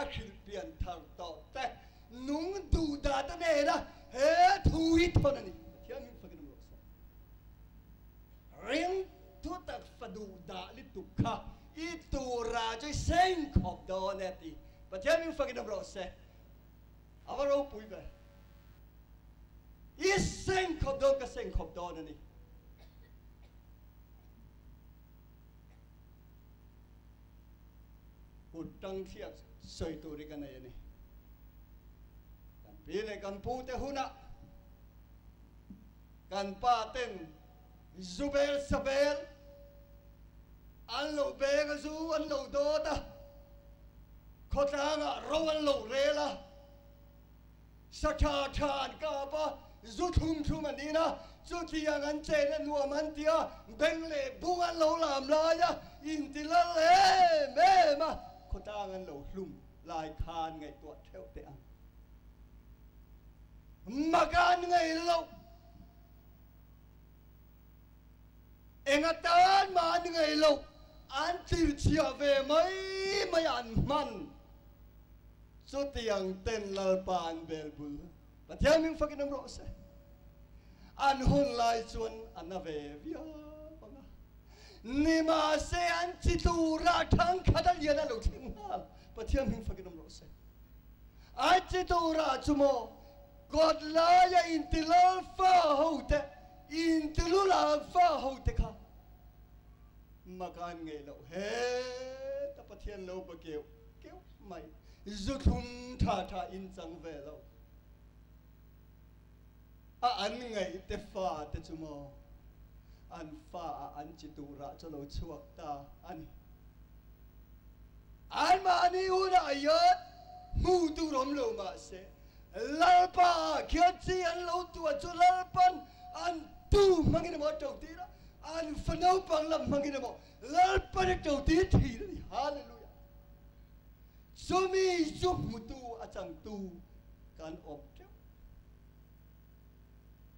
a hrilh pian thar tawh te nung duh dah te nena he thu hi thawn a ni. Pathian hming fakin awm rawh se. Ring thu tak fa duh dah lutuk kha i tura chu i seng khawp dawn e ti. Pathian hming fakin awm rawh se. A va ropui ve. I seng khawp dawn ka seng khawp dawn a ni. Kut tang thliak sawi tur hi ka nei a ni. Kan pi leh kan pu te hunah kan pa ten zu bel sa bel an lo beng a zu an lo dawt a, khawtlangah ro an lo rel a, sa tha tha an kap a, zu thlum thlum an in a, chutiang an chen a nuam an ti a, beng leh bung an lo lam lai a, inti lal em em a, khawtlang an lo hlum lai khan ngaihtuah theuh teh ang. Mak an ngaih loh. Eng atan mah an ngaih loh, an tirchhiah ve mai mai an hman. Chutiang ten Lalpa an bel bul. Pathian hming fakin awm rawh se. An hun lai chuan a na ve viau ang a. Nimahse an chi tura thangkhat a lian a lo thleng nghal. Pathian hming fakin awm rawh se. An chi tura chu maw Kawt laia intilal fa ho te, intilulang fa ho te kha mak an ngeih loh heta Pathian lo ba keuh keuh mai, zu thlum tha tha in chang ve lo a an ngaih te fa te chu maw an fa ah an chi tuh rah chu lo chhuak ta a ni. Anmahni hunah hian hmu tur awm lo mahse Lalpa ah khian chi an lo tuah chu Lalpan an tu hmangin emaw a to tir a, an fa naupang lam hmangin emaw Lalpan a to tir thin a ni. Hallelujah! Chumi chu hmutu a changtu kan awm teuh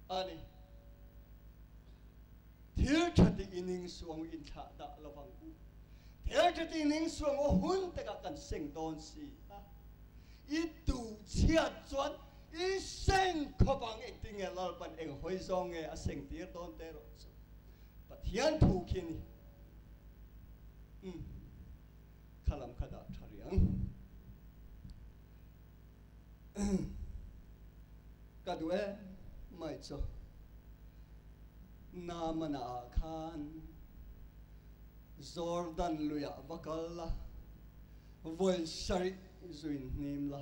a ni. Thil tha tih i ning suang inthlah dah lovang u. Thil tha tih ning suang u hun takah kan seng dawn si a. I duh chhiat chuan i seng khawp ang engtin nge Lalpan eng hawi zawng nge a seng tir dawn te erawh chu Pathian thu khi a ni. Umm kha lam kha dah tha rih ang. Ka duh em mai chu Naamana ah khan Jordan luiah va kal la, vawi sarih zuin hnim la,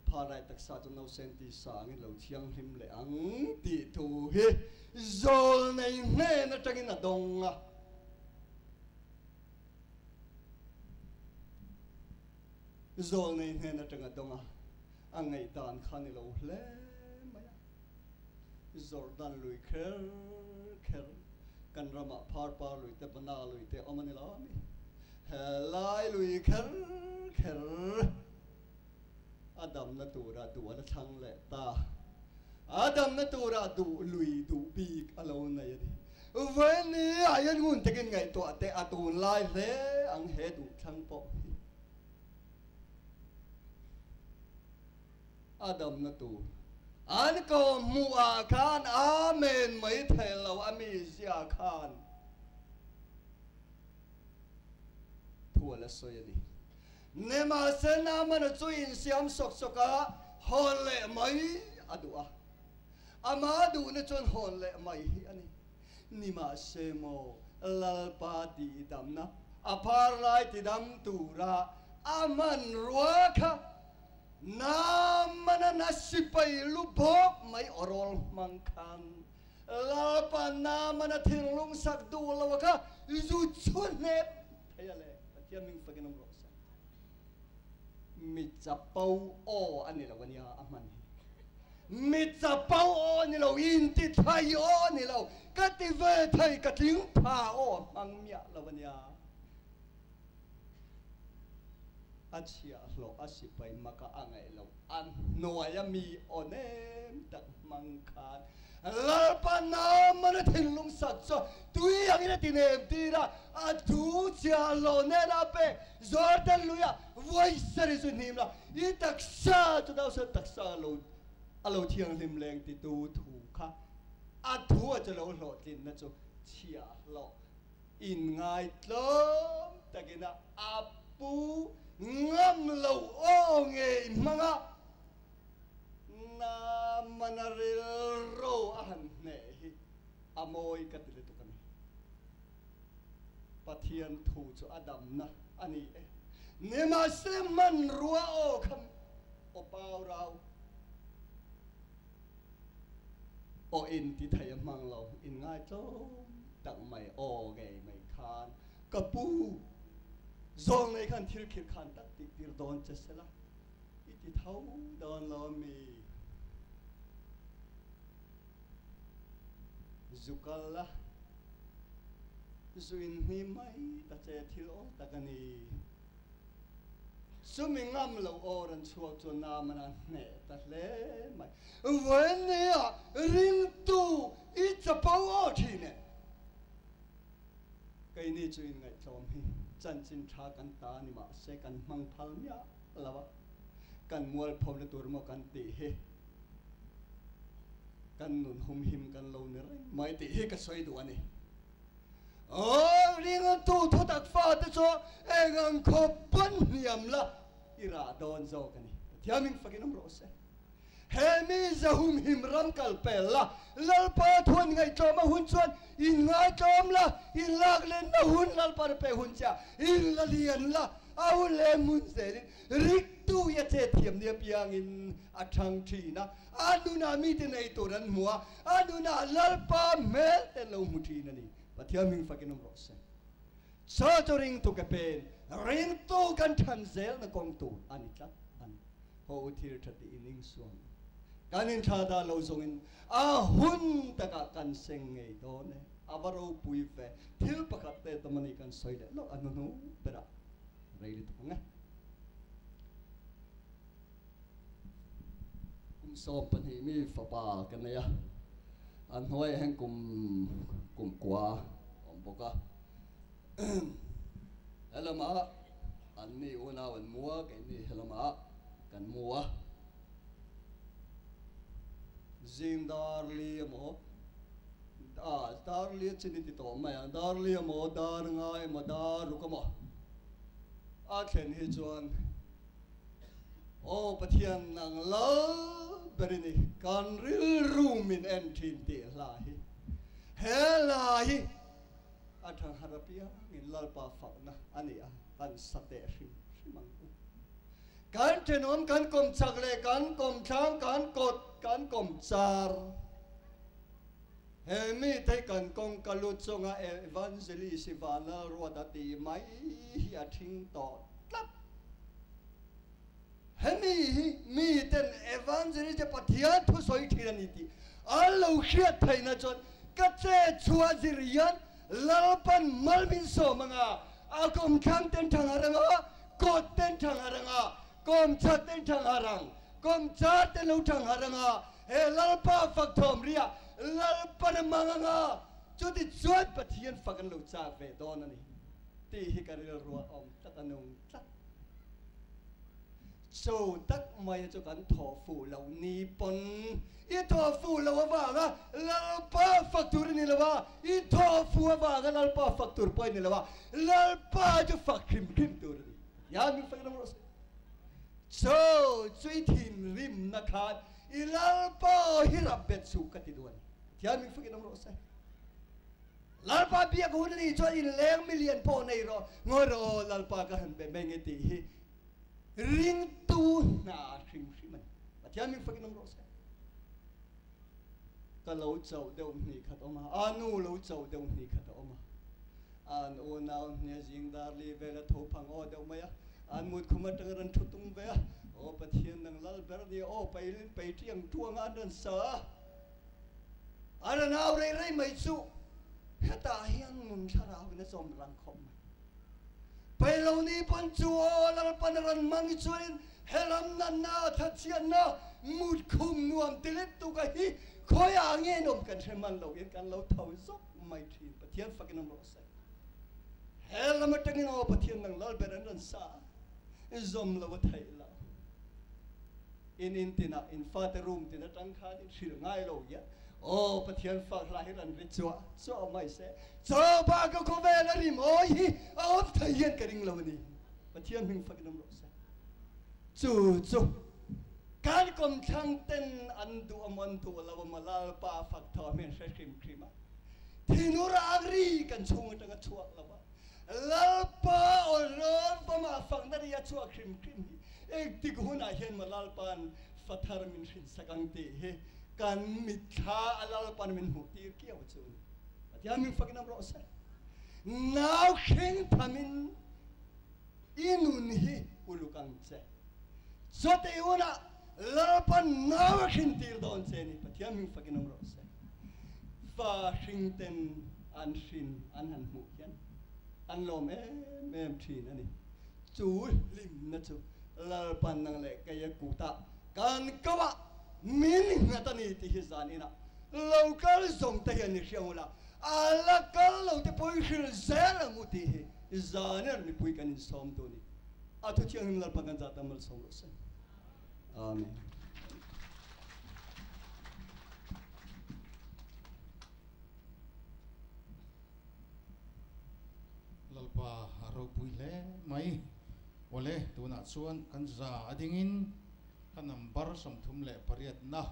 pharai taksa chu nausen ti sangin lo thianghlim leh ang tih thu hi zawlnei hnen atangin a dawng a. Zawlnei hnen atanga dawng a, a ngaihdan kha ni lo hle mai a. Jordan lui kher kher kan ramah Pharpar lui te Bana lui te awm a ni lo a mi. Helai lui kher kher a damna tura duh a la thlang leh ta. A damna tura duh lui duh bik a lo nei a ni. Vawiin ah hian ngun takin ngaihtuah teh a tunlai hle ang he duh thlang pawh hi. A damna tur an ko hmuh ah khan Amen mai thei lo a mi zia khan thu a la sawi a ni. Nimahse Naamana chu insiam sawk sawk a hawn leh mai a duh a, ama duhna chuan hawn leh mai hi a ni. Nimahse maw Lalpa tihdamna a phar lai tidam tura a hmanrua kha Naamana na sipai lu bawk mai awrawl hmang khan Lalpa Naamana thinlung sak duh lo kha zu chhu hnep thei a le. Pathian ming fakin awm rawh se. Mi chapo aw a ni lo a nia a hman hi. Mi chapo aw a ni lo, inti thai aw a ni lo, ka ti ve thei ka tling pha aw a hmang miah lo a nia. A chhiahhlawh a sipai maka a ngaih loh a hnuaia mi aw nem tak hmang khan Lalpa Naamana thinlung sak chu tui angin a ti nem tir a, a thu chhiahhlawh nena a pek Jordan luia vawi sarih chu hnim la, i taksa chu nausen taksa lo a lo thianghlim leng titu thu kha a thu a chu lo hlawhtlinna chu chhiahhlawh Inngaitlawm takin a a pu ngam lo aw ngei hmang a, Namana rilru a han hneh hi a mawi ka ti lutuk a ni. Pathian thu chu a damna a ni e. Nimahse hmanrua aw kha aw pau rau. Aw in ti thei a hmang lo, in ngaitlawm tak mai aw ngei mai khan ka pu zawng nei khan thil khirh khan tak tih tir dawn che sela i ti tho dawn lo mi? Zu kal la, zu in hni mai ta che thil aw tak a ni. Chumi ngam lo aw rawn chhuak chu Naaman a hneh ta hle mai. Vawinia ringtu i chapo aw thin e. Keini chu inngaihtlawm hi chanchin tha kan ta ni mahse kan hmang phal miah lo a, kan mualpho na tur maw kan tih hi kan nun humhim kan lo ni reng mai tih hi ka sawi duh a ni. Aw ringtu thutak fate chu eng ang khawp pawn hniam la i rah dawn zawk a ni. Pathian min fakin awm rawh se. He mi zahumhim ram kal pel la, Lalpa thuan ngaihtlawm a hun chuan in ngaitlawm la, in lak lenna hun Lalpa na pe hun che a, in la lian la, a hun leh hmun zelin riktu hi a chet thiam nia piangin a thang thin a, a nunah mite nei tur an hmu a, A nunah Lalpa hmel te lo hmu thin a ni. Pathian hming fakin awm rawh se. Chaw chu ringtu ke pen, ringtu kan than zelna kawng tur a ni tlat a ni. Haw u thil tha tih in ingsuang u. Kan inthla dah lo zawngin a hun takah kan seng ngei dawn e. A va ropui ve. Thil pakhat te tam a ni kan sawi leh loh a hnuhnu berah rei lutuk ang e. Kum 12 mi fapa ka nei a, a hnuaiah hian kum kum kua a awm bawk a. Helamah an mi unau an mu a, keini helamah kan mu a. Zing dar li emaw, ah dar li a chin i ti tawh mai a, dar li emaw, dar nga emaw, dar ruk emaw a thlen hi chuan, Aw Pathian nang lal ber i ni, kan rilru min en thin tih hla hi he hla hi a thanghat apiangin Lalpa fakna a ni a, kan sa teh hrim hrim ang u. Kan thenawm kan kawm chak leh kan kawm thlang kan kawt kan kawm char he mite hi kan kawngka lu chunga Evangelist Vanlalruata tih mai hi a thing tawh tlat. Hemi hi miten Evangelist te Pathian thu sawi thin a ni tih an lo hriat theihna chuan ka che chhuah zir hian Lalpan mal min sawm anga a kawmthlang ten thang har anga, kawt ten thang har anga, kawmchak ten thang har ang, kawmchar ten lo thang har anga, he Lalpa fak thawm riah Lalpan a mang anga, chuti chuan Pathian fak an lo chak ve dawn a ni tih hi ka rilru a awm tlat a nung tlat. Cho tak mai chu kan thawh fuh loh ni pawn i thawh fuh loh avanga Lalpa fak tur i ni lo a, i thawh fuh avanga Lalpa fak tur pawh i ni lo a, Lalpa chu fak hrim hrim tur a ni. Pathian min fak ram rawh se. Cho chu i thinrimna khan i Lalpa hi rap bet suh ka ti duh a ni. Pathian min fak ram rawh se. Lalpa biak hun a nih chuan inleng milian pawh nei rawh, ngawi rawh aw Lalpa ka han be mai nge tih hi ringtu hna hrim hrim a ni. Pathian min fakin awm rawh se. Ka lo chauh deuh hnih khat awm a, a nu lo chauh deuh hnih khat a awm a. An unau hnia zing dar li vel a tho phang aw deuh mai a, an mut khum atanga rawn thu tung ve a, aw Pathian nang lal ber ni aw pailin peiṭiang ṭuanga an rawn sa a. A rawn au rei rei mai chu hetah hian nun thlarau in a chawm rang khawp mai. Peilo ni pon chu o lalpan ran mang chuan helam na na tha chian na mut khum nuam tilit tu ka hi khoya nge nom kan threman lo in kan lo thau zok mai thin Pathian fakin am ro se helam atangin o Pathian nang lal ber an ran sa zom lo thai la in in tina in fa te room tina tang kha in hril ngai lo ya o Pathian fa la hi ran ri chua chua mai se cho ba ka ko ve la ri moi hi om thai hian ka ring lo ni Pathian hming fakin am ro se chu chu kan kom thang ten an du amon tu lo malal pa fak tho men hre khrim khrima thinura agri kan chung tanga chuak lawa lal pa oron pa ma fak na ria chuak khrim khrim hi ek tik huna hian malal pan fathar min hrin sakang te he kan mitha alal pan min hu tir kiau chu Pathian min fakin am ro se naw khing thamin inun hi ulukang che chote una lalpan naw khin tir don che ni Pathian min fakin am ro se fa hring ten an hrin an han mu hian an lom em em thin ani chu lim na chu lalpan nang le kaya kuta kan kawa min ngatani ti hi zanina local zong te hian ni hriangula ala kal lo te poi hril zel angu ti hi zaner mi pui kan in som tu ni atu chiang him lalpan kan zata mal som ro se amen. Lalpa ro pui le mai ole tuna chuan kan za adingin kan number somthum le pariat na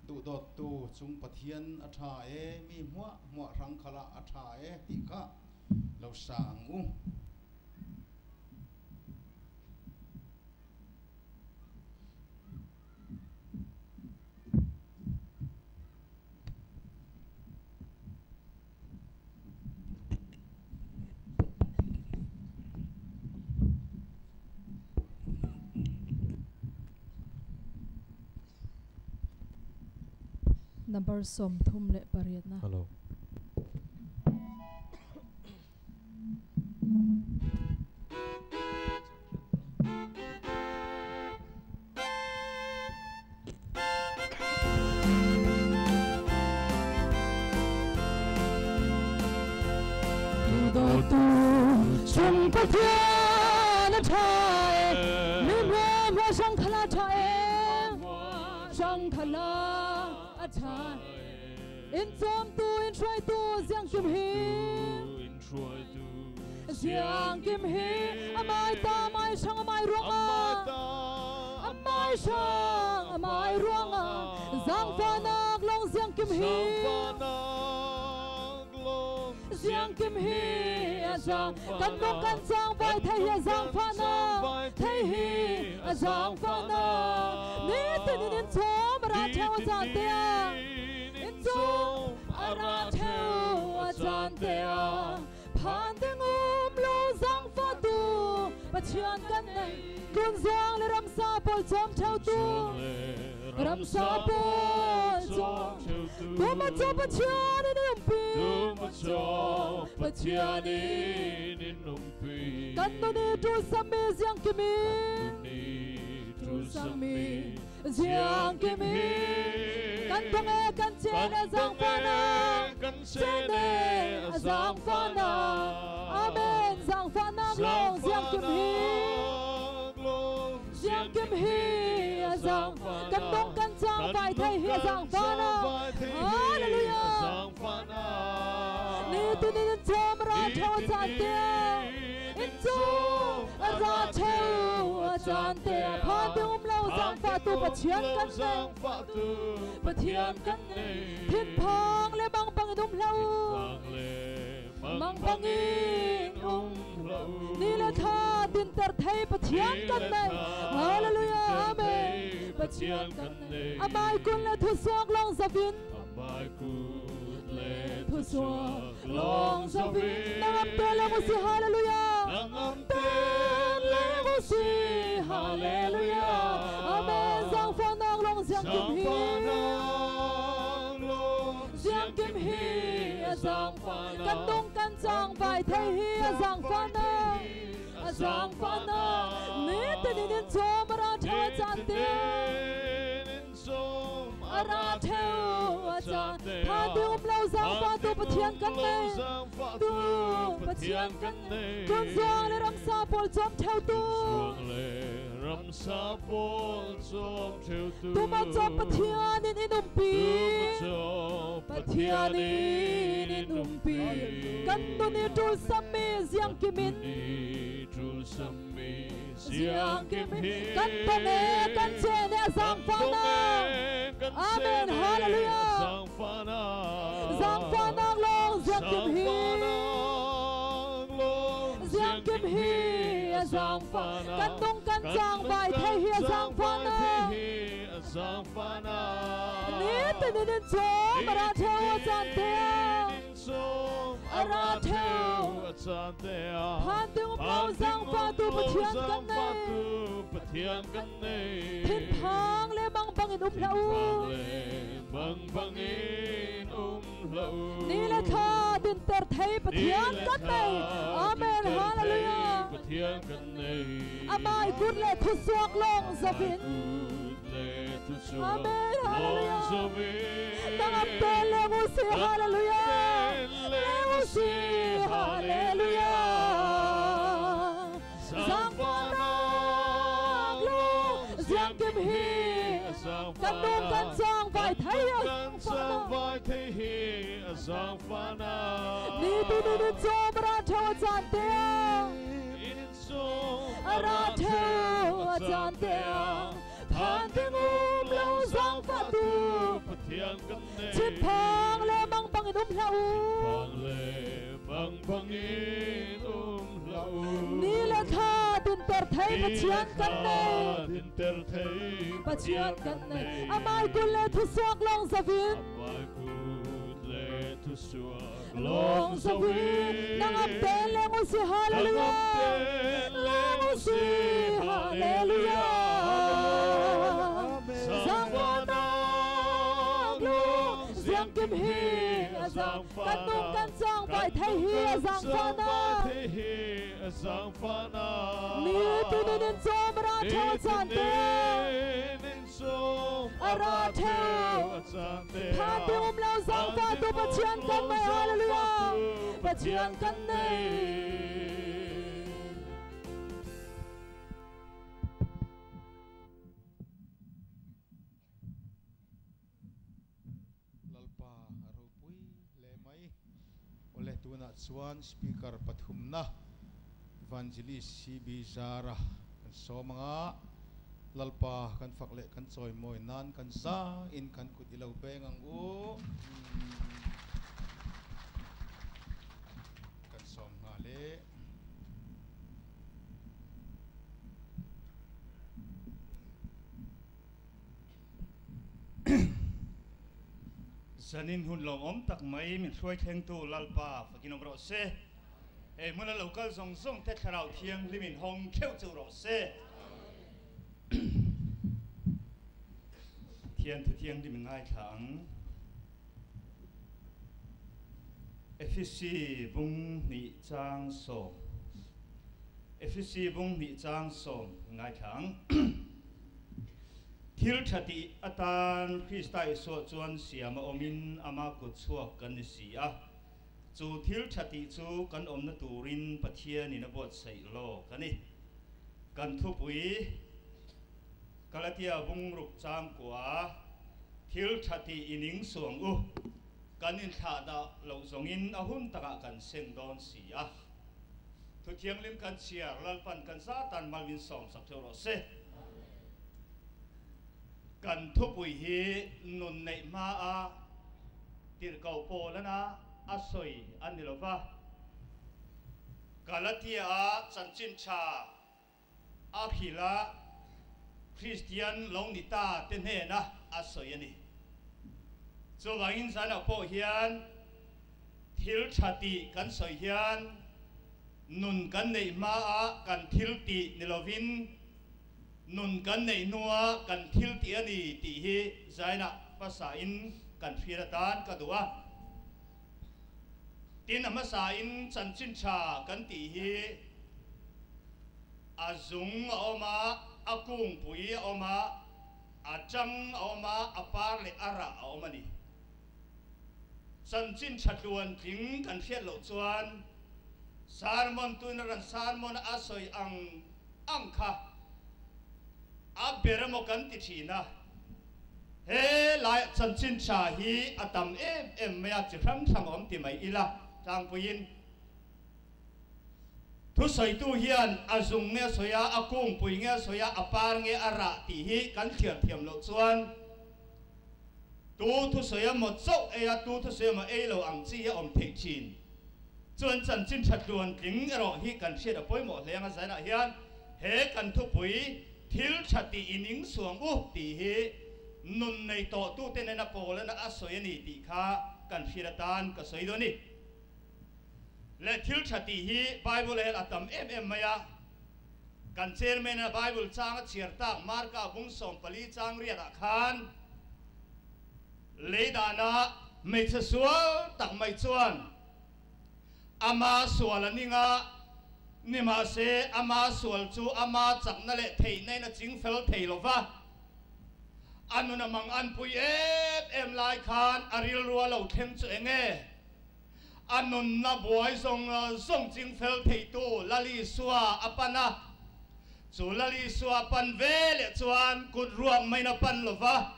du dot tu chung Pathian a tha e mi hmuа hmuа rang khala a tha e ti kha lo sang u. Number som thum le pariat na. Hello. Tu tu chung Pathian a thai mi mo mo sang khala thai sang khala a thai in chom tu in try tu giang kim hi giang kim hi amai ta mai sang amai ruanga amai sang amai ruanga giang fa nak long giang kim hi giang kim hi a giang kan nong kan giang vai thei hi giang fa na thei hi a giang fa na ni tin in chom ra theo zan te in chom ra theo zan te phan te ngum lo giang fa tu Pathian kan nei kun giang le ram sa pol chom theo tu ram sa pol chom tu ma cho Pathian in um pi tu ma cho Pathian in um pi kan nu ni tu sam mi giang kimi tu sam mi giang kimi kan thong e kan che ne giang fa na kan che ne giang fa na amen giang fa na long giang kim hi giang kim hi giang kan nong kan chang vai thei hi giang fa na hallelujah ni tu ni chom ra thau chan te in chom ra thau chan te pha te um lo giang fa tu Pathian kan nei Pathian kan nei thin phang le bang bang dum lo mang bang in um ni la tha tin tar thei Pathian kan nei hallelujah amen Pathian kan nei amai kun le thu suak long zavin amai kun le thu suak long zavin nangam te le mo si hallelujah nangam te le mo si hallelujah amen giang fa nang long giang kim hi giang kim hi giang kan nong kan chang vai thei hi giang fa nang zangfana ni tin in chom ra thawa chan te ara theu chan pha ti um lo zang fa tu pathian kan nei tu pathian kan nei kun zuang le ram sa pol chom theu tu ram sa pol chom theu tu tu ma chom pathian in inum pi pathian in inum pi kan tu ni tul sammi ziang kimin tul sammi ziang kimin kan tong e kan che ne zang fa na amen hallelujah zang fa na zang fa na long ziang kim hi ziang kim hi zang fa kan tong kan chang vai thei hi zang fa na zang fa na ni tin in chom ra theu chan te ara theu chan te phan ti um lo zang fa tu pathian kan nei pathian kan nei thin phang le bang bang in um hlau bang bang in um hlau ni le tha din ter thei pathian kan nei amen hallelujah pathian kan nei amai kur le thu suak long zavin amen hallelujah tangap te le mu si hallelujah le mu si hallelujah zang fa nak lo ziang kim hi kan nung kan chang vai thei chang vai thei hi zang fa na ni tu ni ni chom ra theu chan te ra theu chan te phan ti ngum lo zang fa tu pathian kan nei chim phang le mang bang in um hlau phang le bang bang in um hlau ni le tha din ter thei pathian kan nei din ter thei pathian kan nei amai kul le thu suak long zavin amai kul le thu suak long zavin nangam te le ngu si hallelujah le ngu si hallelujah zang fa nak lo ziang kim hi zang kan nung kan chang vai thei hi zang fa na zang fa na ni tu ni in chom ra theu chan te ra theu pha ti um lo zang fa tu pathian kan nei hallelujah pathian kan nei lalpa ropui le mai ole tuna chuan speaker pathum na evangelist CB Zara kan somanga lalpa kan fakle kan choi moi nan kan sa in kan kut ilo peng ang u kan som nga le zanin hun long om tak mai min hruai thleng tu lalpa fakinom ro se e mun local zong zong te tharau thiang limin hong kheu chu ro se thian thu thiang limin ngai thang FCC bung ni chang so FCC bung ni chang so ngai thang thil thati atan Krista iso chuan siama omin ama ku chuak kan ni si a chu thil thati chu kan omna turin Pathian in a bot sei lo kani kan thu pui Galatia bung ruk chang kwa thil thati ining suang u kan in tha da lo zong in a hun taka kan seng don si a thu thiang lim kan chiar lalpan kan sa tan malvin som sak thero seกันทุปุยฮีนุนในมาอาติรเกาโปแล้วนะอาศัยอันนี้หรอปะกาลาเทียจันจินชาอาคิลาคริสเตียนลงนิตาเตเนนะอาศัยอันนี้ตัววังอินสันเอาโปเฮียนทิลชาติกันสอยเฮียนนุนกันในมาอากันทิลตินิลวินนุนกันในนัวกันทิลตีนีตีฮีใจนะภาษาอินกันฟีรตานกันตัวตีนภาษาอินจันจินชากันตีฮี A zung a awm a, a kungpui a awm a, a tang a awm a, a par leh a rah a awm a ni. Chanchin tha tluan tling kan hriat loh chuan sermon tuin a rawn sermon a sawi ang ang kha a ber emaw kan ti thin a. He lai chanchin tha hi a tam em em mai a, chi hrang hrang a awm ti mai ila tlangpuiin. Thusawitu hian a zung nge a sawi a, a kungpui nge a sawi a, a par nge a rah tih hi kan thliar thiam loh chuan tu thusawi emaw chauh ei a, tu thusawi emaw ei lo ang chi hi a awm theih thin. Chuan chanchin tha tluan tling erawh hi kan hriat a pawimawh hle ang a zainah hian he kan thupui thil tha tih i ning suang u tih hi nun nei tawhtute nena pawlana a sawi a ni tih kha kan hriat atan ka sawi dawn a ni. Leh thil tha tih hi Bible ah hian a tam em em mai a. Kan chairman a Bible chang a chhiar tak Marka bung 14 chang riat ah khan lei dana hmeichhe sual tak mai chuan ama sual a ning a, nimahse ama sual chu ama chakna leh theihna in a ching fel thei lova, a nun a mang an pui em em lai khan a rilru a lo thleng chu eng e? A nunna buai zawng zawng ching fel theitu Lal Isua a pan a. Chu Lal Isua a pan ve leh chuan kut ruak maiin a pan lo va,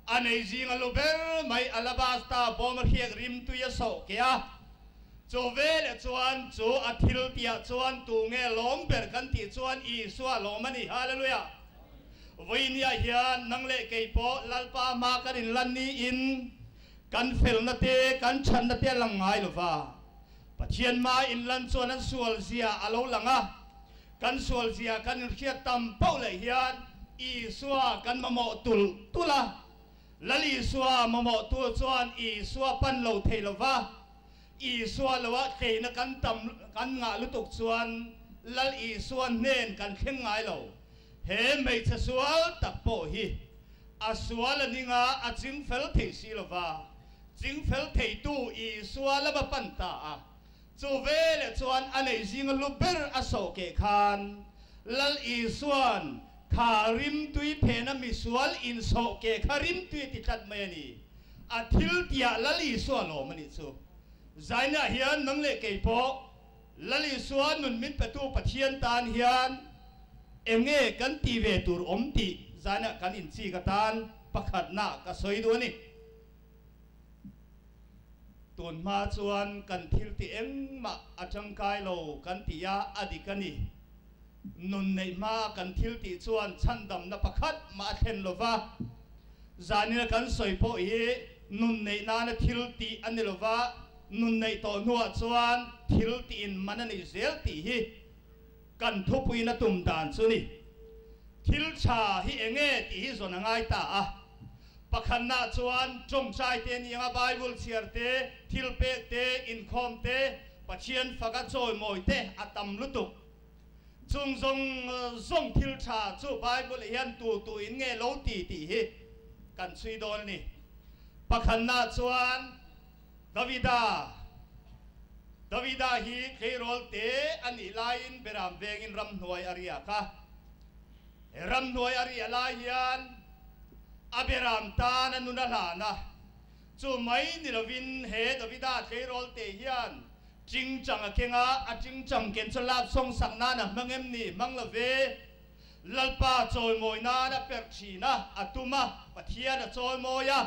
a nei zing a lu ber mai alabasta bawm a hriak rim tui a sawh ke a. Chu ve leh chuan chu a thil tihah chuan tu nge lawm ber kan tih chuan Isua lawm a ni. Hallelujah! Vawinia hian nang leh kei pawh Lalpa hma kan inlan niin, Kan felna te, kan chhanna te a lang ngai lo va. Pathian hma inlan chuan an sual zia a lo lang a. Kan sual zia kan inhriat tam poh leh hian Isua kan mamawh tulh tulh a. Lal Isua mamawh tu chuan Isua pan lo thei lo va. Isua loah tleina kan tam kan ngah lutuk chuan Lal Isua hnen kan thleng ngai lo. He hmeichhe sual tak pawh hi a sual a ninga a ching fel thei si lova, ching fel theitu Isua lama pan ta a. Chu veleh chuan a nei zinga lu ber a sawh keh khan Lal Isua'n kha rimtui phena misual insawh keh kha rimtui a ti tlat mai a ni. A thil tiah Lal Isua lawm a nih chu. Zainah hian nang leh kei pawh Lal Isua nun min petu Pathian tan hian eng nge kan tih ve tur awm tih zanah kan inchik atan pakhatna ka sawi duh a ni. Tun hma chuan kan thil tih engmah a tangkai lo kan tih a, a dik a ni. Nun neih hma kan thil tih chuan chhandamna pakhat mah a thlen lo va, zanina kan sawi pawh hi nun neih nana thil tih a ni lo va, Nun neih tawh hnuah chuan thil tiin man a nih zel tih hi kan thupuiin a tum dan chu ni. Thil tha hi eng nge tih hi zawn a ngai ta a. Pakhatnaah chuan tawngtai te ni anga Bible chhiar te, thil pek te, inkhawm te, Pathian faka chawimawi te a tam lutuk. Chung zawng zawng thil tha chu Bible hian tu tu in nge lo ti tih hi kan chhui dawn a ni. Pakhatnaah chuan. Davida Davida hi tleirawl te a nih laiin Beram vengin ramhnuai a riak a. He ramhnuai a riah lai hian a Beram tan a nun a hlan a. Chu mai ni lovin he Davida tleirawl te hian chingchang a keng a, a chingchang ken chu lap sawng sak nan a hmang em ni? Hmang lo ve. Lalpa chawimawi nan a perh thin a, a tum a, Pathian a chawimawi a.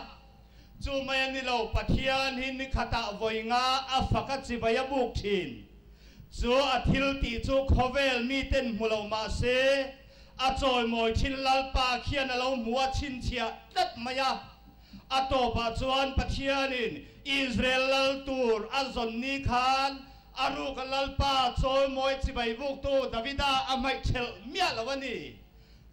Chu mai a ni lo, Pathian hi ni khatah vawi nga a fak a chibai a buk thin. Chu a thil tih chu khawvel miten hmu lo mah se, a chawimawi thin Lalpa khian a lo hmu a chhinchhiah tlat mai a. A tawpah chuan Pathianin Israel lal tur a zawn ni khan a ruka Lalpa chawimawi chibai buktu Davida a hmaih thelh miah lo a ni.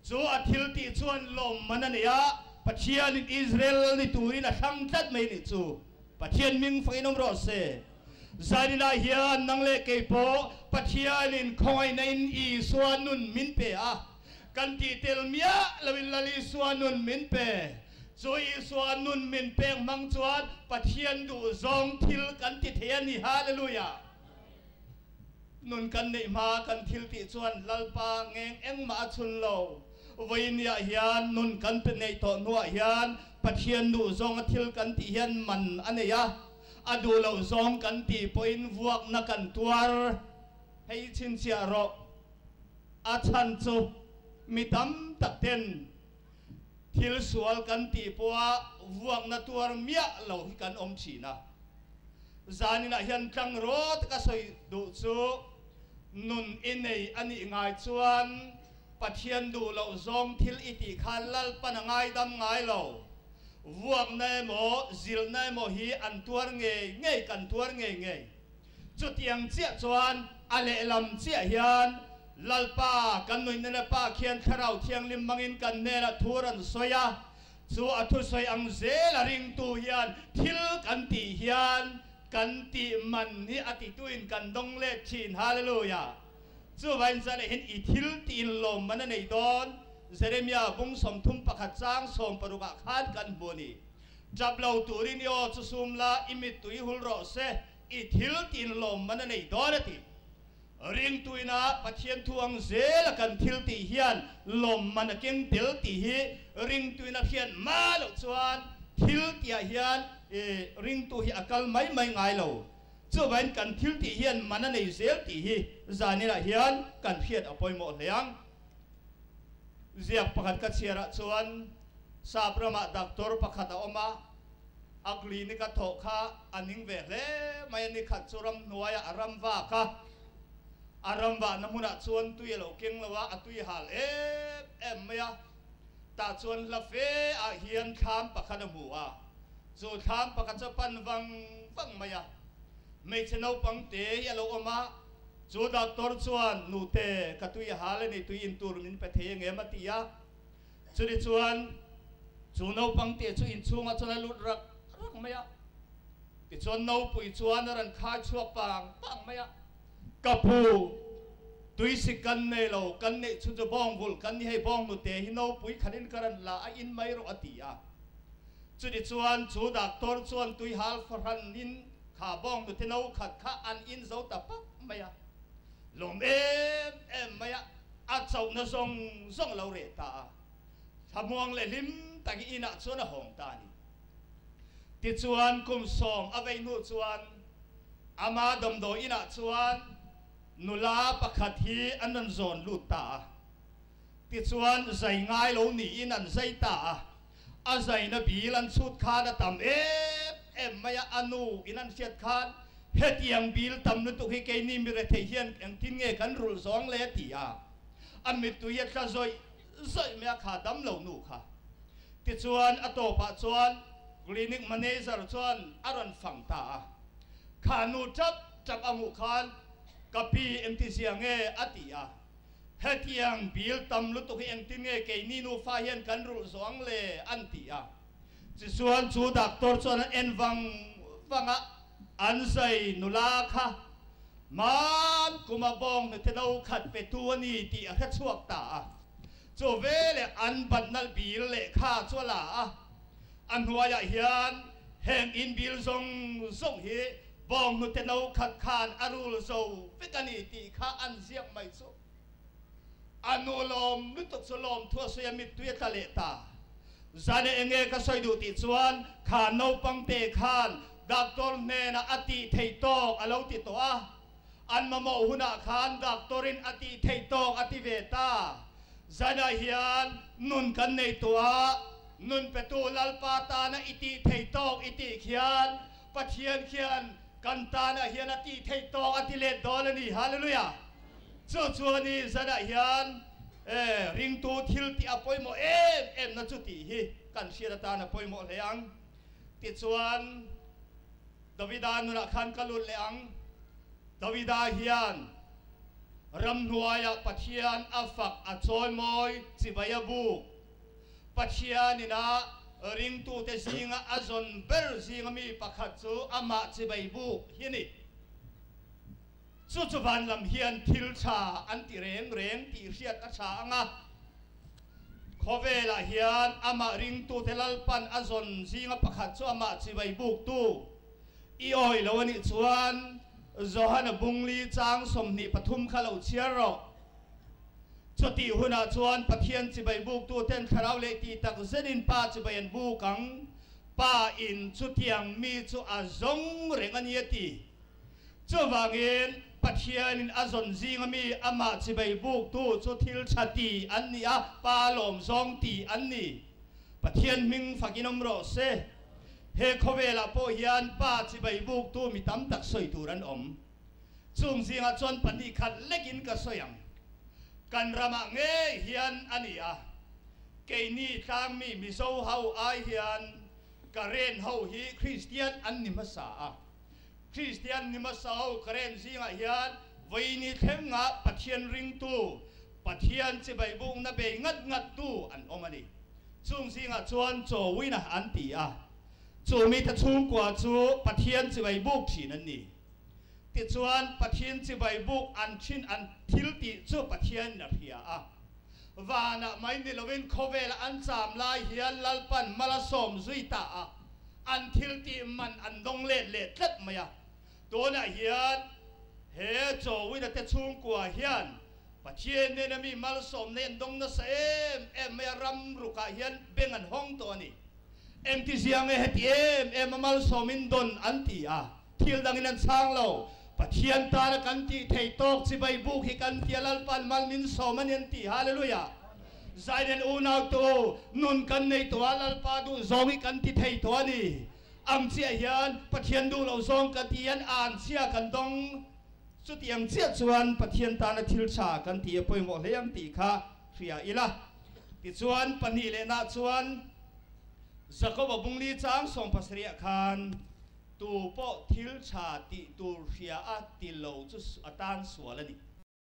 Chu a thil tih chuan lawmman a nei a, Pathianin Israel lal ni turin a thlang tlat mai nih chu. Pathian hming fangin awm rawh se. Zaninah hian nang leh kei pawh Pathianin khawngaihna in Isua nun min pe a, kan tih tel miah loin Lal Isua nun min pe. Chu Isua nun min pek hmang chuan Pathian duhzawng thil kan ti thei a ni. Hallelujah! Nun kan neih hma kan thil tih chuan Lalpa ngeng engmah a chhun lo. Vawinia hian nun kan pe neih tawh hnuah hian Pathian duh zawnga thil kan tih hian man a nei a, a duh loh zawng kan tih pawhin vuakna kan tuar. Hei i chhinchhiah rawh. A chhan chu mi tam tak ten thil sual kan tih pawha vuakna tuar miah lo hi kan awm thin a. Zaninah hian tlang rawt ka sawi duh chu nun i nei a nih ngai chuan Pathian duh loh zawng thil i tih khan Lalpan a ngaidam ngai lo. Vuakna emaw zilhna emaw hi an tuar ngei ngei kan tuar ngei ngei. Chutiang chiah chuan a lehlam chiah hian Lalpa kan nuihna leh Pa khian Thlarau Thianghlim hmangin kan hnenah thu rawn sawi a, chu a thusawi ang zel a ringtu hian thil kan tih hian kan tih man hi a tituin kan dawng let thin. Hallelujah! Chuvain zan ah hin i thil tiin lawm man a nei dawn. Jeremiah bung 31 chang 60 ah khan kan hmu a ni. Tap lo turin i aw chu sum la, i mittui hul rawh se, i thil tiin lawm man a nei dawn a ti. Ringtuina Pathian thu ang zela kan thil tih hian lawm man a keng tel tih hi ringtuina hriat hma loh chuan thil tihah hian ringtu hi a kal mai mai ngai lo. Chuvain kan thil tih hian man a nei zel tih hi zaninah hian kan hriat a pawimawh hle ang. Ziak pakhat ka chhiarah chuan sap ramah doctor pakhat a awm a, a clinic a thawh kha a ning ve hle mai a, nikhat chu ramhnuaiah a ram vak a, a ram vahna hmunah chuan tui a lo keng lo a, a tui hal em em mai a, tah chuan hla fe ah hian thlam pakhat a hmu a, chu thlam pakhat chu a pan vang vang mai a, hmeichhe naupang te hi a lo awm a. Chu doctor chuan, Nute, ka tui a hal a ni, tui in tur min pe thei ang em? a ti a. Chuni chuan chu naupang te chu inchhungah chuan a lut rak rak mai a. Tichuan naupui chuan a rawn khai chhuak pang pang mai a. Ka pu, tui sik kan nei lo, kan neih chhun chu bawng vulh kan ni hei, bawng nute hi naupui khanin ka rawn la a, in mai rawh a ti a. Chuni chuan chu doctor chuan tui hal fahranin Kha bawng nute no khat kha an in zo ta pak mai a, lawm em em mai a, a chauhna zawng zawng a lo reh ta a, thlamuang leh hlim takin inah chuan a hawng ta a ni. Tichuan kum sawm a vei hnu chuan ama damdawi inah chuan nula pakhat hi an rawn zawn lut ta a, tichuan zai ngai lo niin an zai ta a. A zaina bil an chhut khan a tam em em mai a, a nu in an hriat khan hetiang bil tam lutuk hi keini mi rethei hian engtin nge kan rulh zawng le a ti a, a mittui a tla zawih zawih mai a, kha dam lo nu kha. Tichuan a tawpah chuan clinic manager chuan a rawn fang ta a, kha nu tap tap a hmuh khan ka pi engti zia nge a ti a. Hetiang bil tam lutuk hi engtin nge keini nufa hian kan rulh zawh ang le? an ti a. Tichuan chu doctor chuan an en vang vang a, an zai nula kha hman kuma bawng hnute no khat pe tu a ni tih a hre chhuak ta a. Chu veleh an batna bil lehkha chu a la a, a hnuaiah hian heng in bil zawng zawng hi Bawng hnute no khat khan a rul zo vek a ni tih kha an ziak mai chu. A nu lawm lutuk chu lawmthu a sawi a, mittui a tla leh ta. Zane enge ka sawi duh tih chuan kha naupang te khan doctor hnenah a tih theih tawk a lo ti tawh a, an mamawh hunah khan doctor in a tih theih tawk a ti ve ta. Zanah hian nun kan nei tawh a, nun petu Lalpa tana i tih theih tawk i tih khian Pathian khian kan tanah hian a tih theih tawk a ti let dawn a ni. Hallelujah! Chu chuan i zanah hian ringtu thil tih a pawimawh em em na chu tih hi kan hriat atan a pawimawh hle ang. Tichuan Davida nunah khan ka lut leh ang. Davida hian ramhnuaiah Pathian a fak a chawimawi chibai a buk. Pathianin a ringtute zinga a zawn ber zinga mi pakhat chu amah chibai buk hi a ni. Chu chu van lam hian thil tha an ti reng reng tih hriat a tha ang a. Khawvelah hian amah ringtute Lalpan a zawn zinga pakhat chu amah chibai buktu i awih lo a nih chuan Johana bungli chang 23 kha lo chhiar rawh. Chutih hunah chuan Pathian chibai buktu ten thlarau leh tih tak zetin Pa chibai an buk ang. Pa in chutiang mi chu a zawng reng a ni a ti. Chuvangin Pathianin a zawn zinga mi amah chibai buktu chu thil tha ti an ni a, Pa lawm zawng ti an ni. Pathian hming fakin awm rawh se. He khawvelah pawh hian Pa chibai buktu mi tam tak sawi tur an awm. Chung zingah chuan pahnih khat lekin ka sawi ang. Kan ramah ngei hian a ni a, keini tlangmi Mizo ho ai hian Karen ho hi Kristian an ni hmasa a. Kristian ni hmasa ho Karen zingah hian vawiini thlengah Pathian ringtu, Pathian chibai bukna bei ngat ngattu an awm a ni. Chung zingah chuan Chawina an ti a, chu mite chhungkua chu Pathian chibai buk thin an ni. Tichuan, Pathian chibai buk an thin an thil tih chu Pathianin a hria a. Vanah mai ni lovin khawvela an cham lai hian Lalpan mal a sawm zui ta a, an thil tih man an dawng let leh tlat mai a. Tunah hian he Chawina te chhungkua hian Pathian nena mi malsawm nei an dawng nasa em em mai a, ram rukah hian beng an hawng tawh a ni. Engtizia nge heti em em a malsawmin dawn an ti a, thil dangin an chhang lo. Pathian tana kan tih theih tawk chibai buk hi kan tia Lalpan mal min sawm a ni an ti. Hallelujah! Zainen unau tu nun kan nei tawh a, Lalpa duh zawng hi kan ti thei tawh a ni. Ang chiah hian Pathian duh lo zawng kan ti hian anchhia kan dawng. Chutiang chiah chuan Pathian tana thil tha kan ti a pawimawh hle ang tih kha hria ila. Tichuan pahnih lehna chuan Jakoba bungli chang sawmpasarih ah khan tu pawh thil tha tih tur hria a ti lo chu a tan sual a ni.